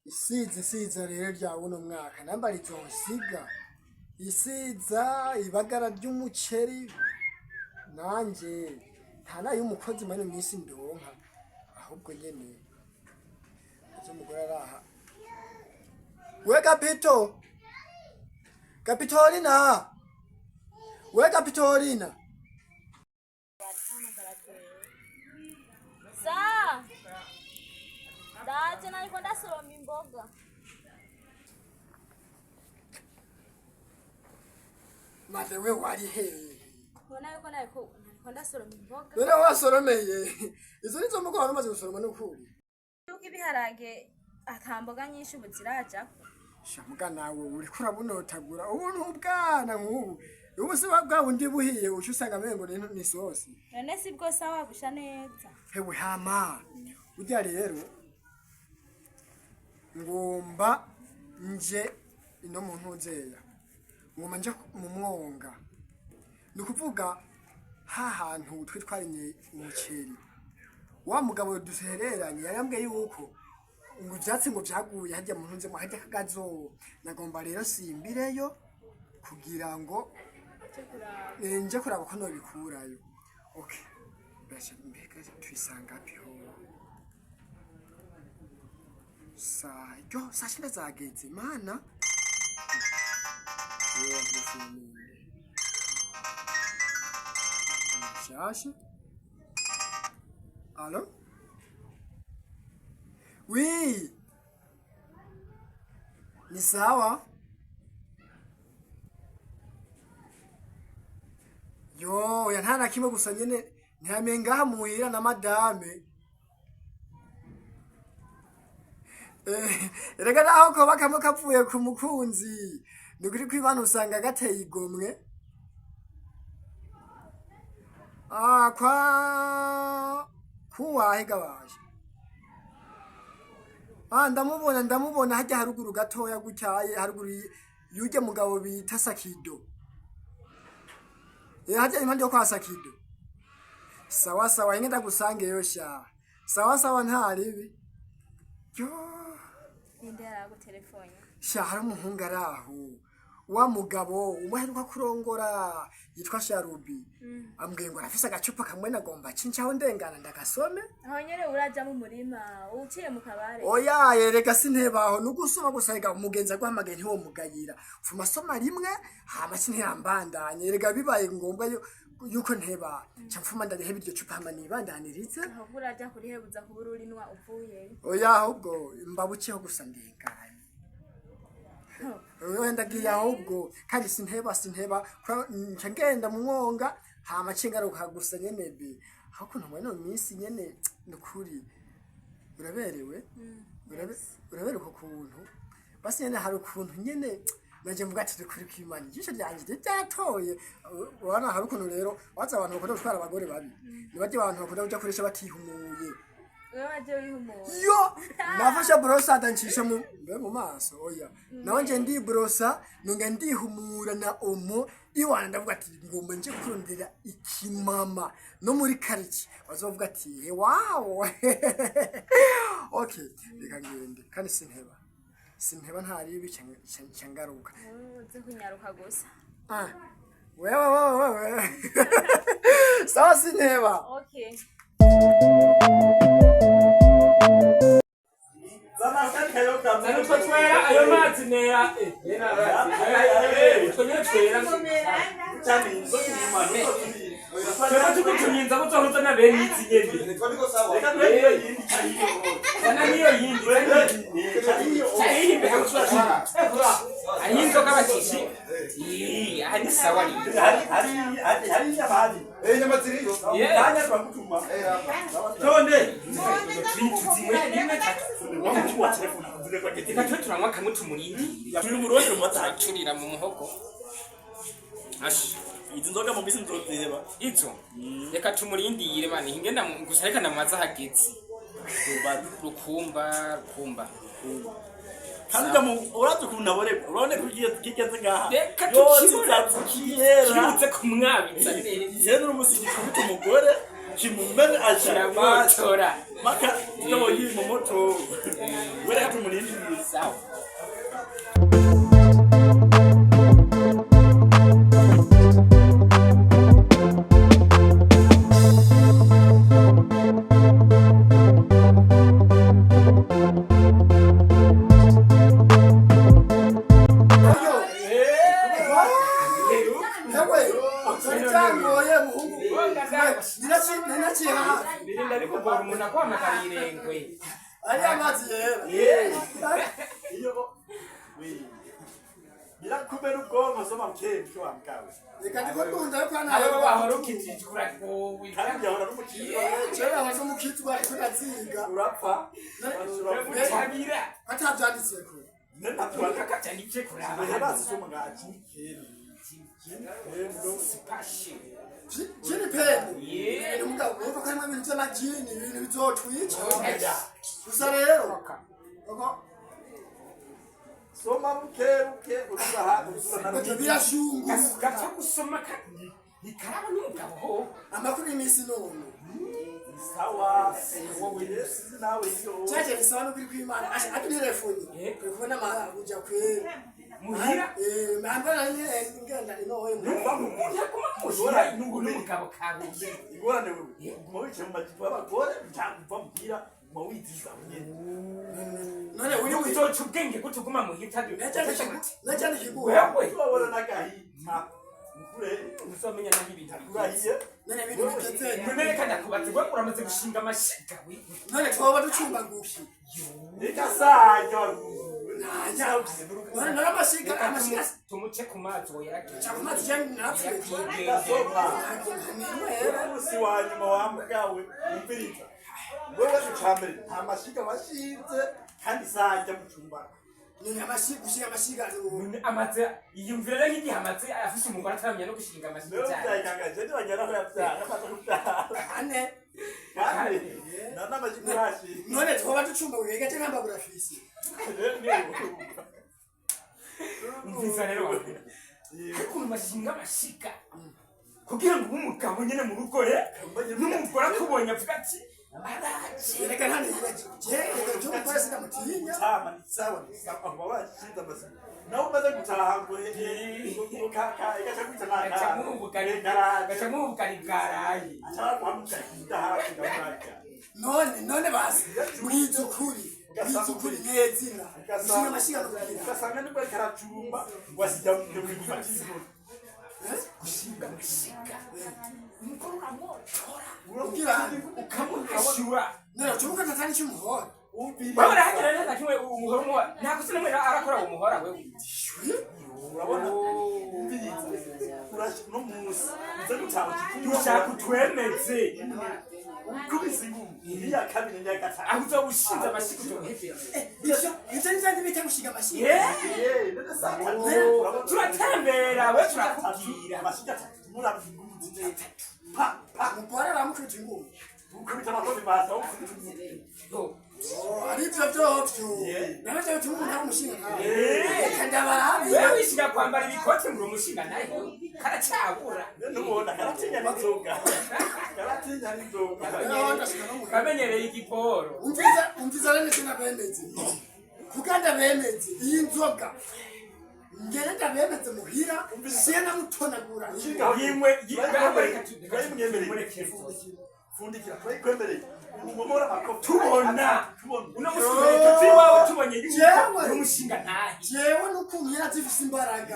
Isiza isiza rero rya buno mwaka namba rizonsiga isiza ibagara ry'umuceri nanje nta nay'umukozi muri ino minsi ndonka ahubwo nyene uzo mugore araha we Gapito Gapitorina we Gapitorina. Sa ndaje nariko ndasoroma imboga. Maze we wari hehe? Ubona yuko nariko ndasoroma imboga. None wasoromeye izo nizo mboga wari umaze gusoroma n'ukuri? Yuko ibiharage ata mboga nyinshi ubu zirajako. Sha muga nawe uriko urabunotagura ubu ntubwana nk'ubu ubu si bwa bundi buhiye uca usanga amengo ni isosi. None si bwo sawa busha neza. Hewe hama burya rero ngomba nje ino mu ntuzeya ngomba nje mu mwonga ni ukuvuga ha hantu twe twarimye umuceri wa mugabo duhereranye yarambwiye yuko ngo ivyatsi ngo vyaguye harya mu ntuze harya kagazo nagomba rero simbireyo kugira ngo nje kuraba ko nobikurayo. Okay, mbega twisanga piho saa yo saa cenda zageze mana. Yo, ndashimye. Shasha. Allô? Oui. Ni sawa? Yo, ya nta na kimwe gusa nyene ntiyamenye ngaha muhira na madame. Eh, erega naho koba kamwe kavuye ku mukunzi. Ni ukuri kw'Imana usanga gateye igomwe. Ah, kwa kuwahe gabaje. Ah, ndamubona ndamubona hajya haruguru gatoya gutyaye haruguru y'urya mugabo bita Sakido. Eh, hajya impande yo kwa Sakido. Sawa sawa inge ndagusangeyo sha. Sawa sawa nta ribi. Yo. Ninde yaragutelefone? Sha hari umuhungu ari aho wa mugabo umwe aheruka kurongora yitwa Sharubi ambwiye ngo arafise agacupa kamwe nagomba cincaho ndengana ndagasome. Aho nyene uraja mu murima uciye mu kabare. Oya erega sintebaho nugusoma gusa rega umugenzi aguhamagaye ntiwomugayira fuma soma rimwe hama sintiyambandanye erega bibaye ngombwa yuko nteba nca mfuma ndariheba iryo cupa hama nibandanirize. Ahubwo uraja kurihebuza kubura urinwa uvuyeyo. Oya ahubwo mbabuceho gusa ndenganye. Wenda ndagiye ahubwo kandi sinteba sinteba nca ngenda mu mwonga hama nce ngaruka gusa nyene be aho kuntu muri ino minsi nyene nukuri uraberewe. Uraberewe uko kuntu basi nyene hari ukuntu nyene naje mvuga ati dukuri kw'Imana ijisho ryanje ryatoye. Urabona hari ukuntu rero waza abantu bakunda gutwara abagore babi ni barya abantu bakunda kuja kurisha batihumuye. Wewe waje wihumura. Yo nafashe brosa ndancisha mu mbe mu maso oya nawe nje ndibrosa nonga ndihumura na omo iwana ndavuga ati ngomba nje kurondera ikimama no muri karici bazovuga ati "He, wow." Okay, reka ngende kandi sinteba sinteba ntaribi nca ngaruka. Uze kunyaruka gusa. Ah, wewe wewe wewe sawa sinteba. Okay. Zana utwo twera ayo mazi mera utwo nyene twera twebwe tugutunyinza kuzohuza na bene izi nyene zana niyo yindi cariyo imbere hariho inzoga bakishi aha ni sawa zimwe rimwe tatu reka tube turanywa kamwe tumurindi turacurira mu muhogo. Ashi. Izi nzoga mu bisi nzoziheba. Izo reka tumurindire bani ingenda gusa reka ndamaze hageze rukumba rukumba. Kandi ujya mu urazi ukuntu aborerwa urabona ko ugiye kigeze ngaha Reka yose tukibure. nzapfukiyera Kirutse kumwabitsa neza. Yewe n'umusigi kubita umugore kimumene ashaka kiramotora. maka tukabonye mu moto we reka tumurindirize. Sawa. Yewe, cyangoye muhungu. Ninaciye hafi. Birinda bikugora umuntu akwamagara irengwe. Ari amazi yera. Iyo wi birakubera ubwonko soma mukemke wa mugabo. Reka ndiko ndumva ariko Aho ntayo. wahora ukijijwe uragowe. Kandi yahora n'umukino. Kera waje umukizwa ariko ndaziga. Urapfa. Urabutabira. Atavyanditseko. Akajya kuraba. Basoma nga jini kendo. Pashe. Jini peni. Yeah. Umugabo wumva ko harimo ibintu vy'amajini, ibintu bizotwica. Gusa rero, uko Soma mukebuke uzaha uzana. ibyo birashunguruka. Gapfa gusoma kandi ntikaraba n'umugabo ho. Amakuru y'iminsi none. Sawa. Wowe nawe iyo. Cyaje bisaba n'ukuri kw'Imana. Asha ati telefone. Eh. Kuri kubona amahara kuja kwera. Muhira. Eh, mbona nyine ngenda ino hoye. Umuntu aguma muhira n'ubu n'umugabo kabuye. Ingorane wewe. Uguma wicaye mu majipo y'abagore cyangwa uva muhira uguma wiziza nyene. None uri wi. Uzoca ubwenge gute uguma muhira Nacyane kiguye. Wewe Urabona n'agahinda. Ukure uzomenya naho ibintu bigeze. urahiye. None ibintu bigeze. None reka ndakubaze wewe uramaze gushinga amashiga we. None twoba ducumba ngushi. Reka sajya. None none amashiga Reka amashiga. tumuce ku mazi uwo yaragiye. Cyangwa amazi cyangwa napfuye. Gasoma. Ni Umunsi wa nyuma wa mugabo umviriza. Wewe icambere nta mashiga washinze kandi sajya mu cyumba. Ni amashiga gushinga amashiga. None amaze yiyumvira rero nk'igihe amaze afise umugore ataramenya no gushinga amashiga Niyo cyane. byayigangaje ntibagera aho yabyara amaze kubyara. Ane. Kandi nta n'amashiga urashinze. None twoba ducumba ngushi cyangwa mbabura fisi. Umviriza rero wa mugabo. Ukuntu bashinga amashiga kugira ngo ube umugabo nyine mu rugo ye n'umugore akubonye avuga ati araje. Reka nta nibagiye. Jewe cyo gukora sinamutinya. Tama ni sawa ni sawa aho bashinze amasiga. Nawe umaze gutaha ngo ngo kaka igaca kwita nta Gaca nk'ubugari gaca nk'ubugari bwaraye. None none basi mwizukuri mwizukuri nyezina gushinga amashiga no kugira. Ugasanga nibwo ariko aracumba ngo asijya mu gufata Gushinga amashiga umugore uramwotora Kugira ukamuhashura. none ucubuka ntatari cy'umuhora. Wewe urahagira neza kimwe umuhora umuhora nta kosa namwe arakora umuhora wewe. Urabona no munsi uze gutaha Dushaka utwemeze ukubise ingumu iya kabiri n'iya gatatu. aho uzoba ushinze amashiga uzohevera. Ivyo ivyo ni vyandi bita gushinga amashiga. Turatembera we turakubwira. Amashiga atatu murabye ingumu zitatu pa pa Umugore aramukubita ingumi. ukubita amakoni masa ukubita umutwe. Oh, ari ivyo vyovyo. Nabyo vyo bituma umuntu aba umushinga ntawe. Reka ndabarabe. Wewe wishinga kwambara ibikoti ngo uri umushinga nawe karacyabura. Nubona karatinya n'inzoga karatinya n'inzoga. Rero ndashika no muhira. Kamenyereye igiporo. Umviza umviza rero sinabemeze. Kuko ndabemeze iyi nzoga. Ngere ndabemeze muhira siye namutonagura. Yimwe Turayimwemereye. Fundikira turayikwemereye umumora amakofi tubona tubona uno musi tuzi iwawe tubonye yuko Jewe. uri umushinga ntahe. Jewe n'ukuntu yari azifise imbaraga.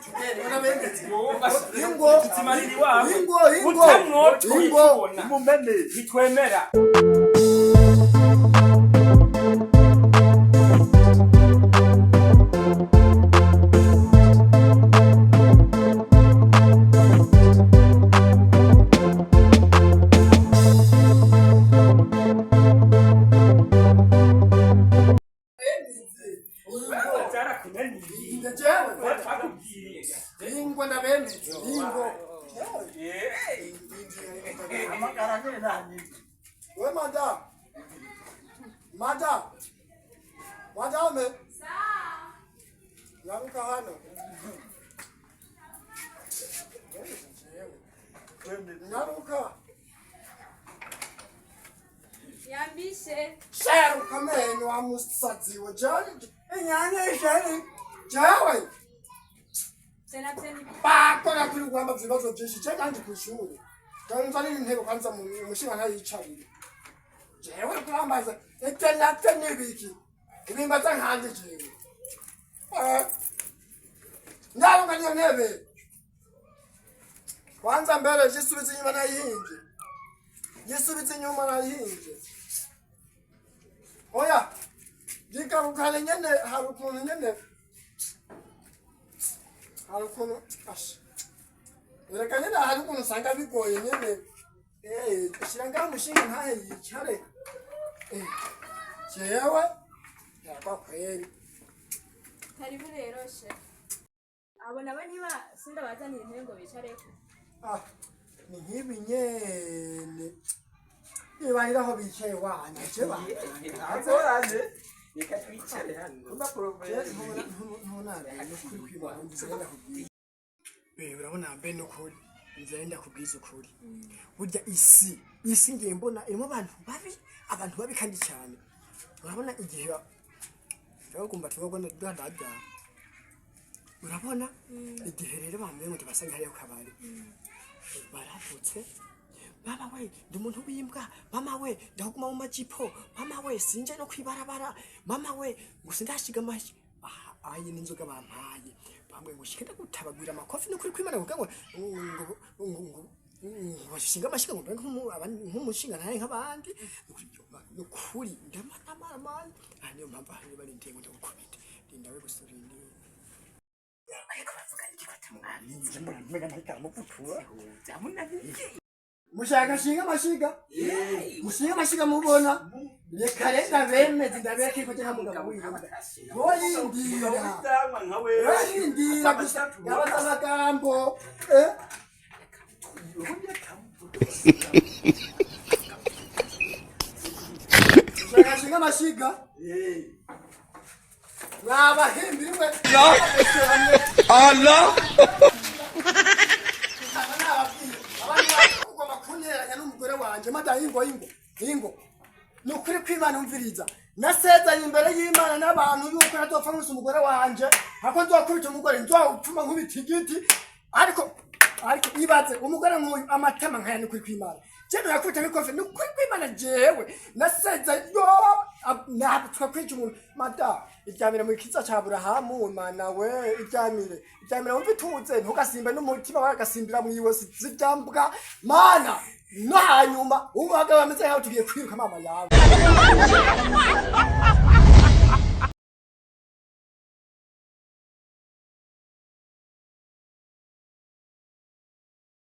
Tugende ndabemeze. Ingo tuzimarira iwawe. Ingo ingo Utamwotoye ingo. tubona. umumene Ntitwemera. Ingo. Byarakunaniye. Nde jewe. Twakubwiye. Ingo ndabemeze. Ingo. amagara nyene nanyine. We mada. Mada. Madame. Nyaruka hano. Nyaruka. Yambishe. Sheruka amenyo wa musazi we jewe inyanya isheri jewe Vyo navyo ni biki? Bakora kuri rwamba ibibazo byinshi je kandi ku ishuri kanza nini intebe kwanza umushinga ntayicarire jewe kurambaza ete navyo nibiki ibimbaza nkanje jewe. Ndaronka niyo ntebe kwanza mbere jisubiza inyuma nayihinje, gisubiza inyuma nayihinje, oya gigarukane nyene. Hari ukuntu nyene, hari ukuntu asha reka nyene, hari ukuntu usanga bigoye nyene. Shira ngaho umushinga ntahe yicare. Jewe yakwa kweri. Karibu rero she. Abo nabo ntiba sindabazanira intebe ngo bicareko. Ah, ni nk'ibi nyene nibarira aho bicaye wana je Ntazoraje. Reka twicare hano. Ntunaraye nukuri kwibana nzira ndakubwiye be urabona mbe nukuri nzira ndakubwiza ukuri burya isi ngiye mbona irimo abantu babi, abantu babi kandi cyane. Urabona igihe bagomba tugomba duhadabyara, urabona igihe rero bambwiye ngo tubasanga hariya ku kabari baravutse: "Mama we, ndi umuntu w'imbwa, mama we, ndaguma mu majipo, mama we, sinje no kwibarabara, mama we, ngo sindashiga amashyi." Aha ayi n'inzoga bampaye bambwiye ngo shike ndagutabagwira amakofi n'ukuri kwimana kugira ngo ngo bashinga amashiga ngo mbe nk'umushinga ntaye nk'abandi. Nukuri ndamara. Aha niyo mpamvu aha niba ninteye ngo ndagukubite rinda we gusa urindire. Ariko bavuga iki ko atamwamizi? Mbona mbega ntariko aramuvutura. Byamunaniye. Mushaka shinga amashiga, mushinga amashiga mubona reka reka bemeze ndabereke ko nta mugabo wirinda woyindira. Witama nka wewe. Woyindira gusa yabaza amagambo. Mushaka shinga amashiga mwabahimbiri mwe. Allah! Ugomba kunteranya n'umugore wanje mada ingo ingo ingo ni ukuri kw'Imana umviriza nasezanye imbere y'Imana n'abantu yuko ntazopfa nkubise umugore wanje ako nzokubita umugore nzopfuma nkubita igiti ariko ibaze umugore nk'uyu amatama nkaya ni ukuri kw'Imana jewe yakubita nk'ikofe ni ukuri kw'Imana jewe nasezanye yo ntabwo twakwica umuntu mada iryamire mu kiza ca Aburahamu mana we iryamire iryamire wumve ituze ntugasimbe n'umutima wagasimbira mwiwe ziryambwa mana no hanyuma umugabo ameze nkaho tugiye kwiruka mama yawe.